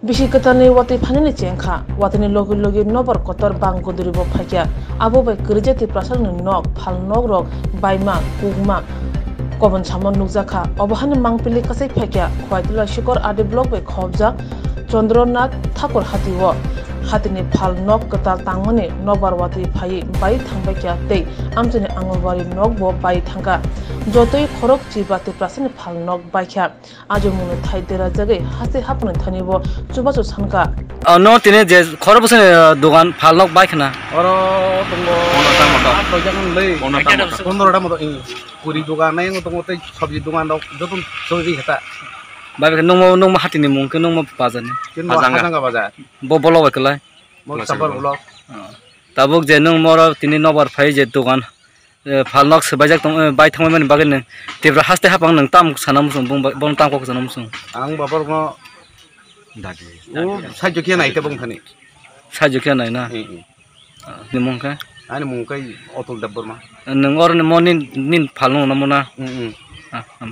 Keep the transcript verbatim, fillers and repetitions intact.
Bisi kwtalni watwi phanini chengkha, watwini logi logi nobar kotor bang guduribo phaikha, abo bai kwrwija Tiprasani nok, phalnokrok baima, kukma. Kobon samo nukjakha, obo hani mangpili kasai phaikha, Khwaitwla Shikor R D block bai khobjak Chandra Nath Thakur hatio. Hatini phalnok kwtal tangmani nobar watwi phaiwi bai thangbaikha tei amchaini Anganwadi nokbo bai thangkha. Jotoi khorok chiba Tiprasani phalnok baikha. Ajumungni thai derajagwi haste hapungni thanibo chubachu sankha. Ah, no, tini je khoro bwswkni, ah, dogan phalnok bai khna. Oro tongo. Pondro ta moto. Aa, soijaknai. Pondro ta moto. Pondro ta moto, eh. Puri dogan nai tongo tei sabji dogan rok joto sogwi khe ta. Bai khe nungmo, nungmo hatini mung khe nungmo bazar ni. Khe no Hajanga. Hajanga bazar. Bo bolo bai kwlai. Mo Sampar block. Ah. Tabuk je nung moro tini nobar phai je dogan. Eh, phalnok swbaijak tong, eh, bai thangmani bagwi nwng Tipra haste hapang nwng tam sana muchung, bung ba-, bono tam kok sana muchung. Ang babar no dagi. O sajjo khe nai ta bung thani. Sajjo khe nai na? Eh, eh. Ah, ni mung khe? Ani mung khe Otul Debbarma. Nwng oro ni mo nin, nin phalnok na mo na? Mm, mm. Ah, am.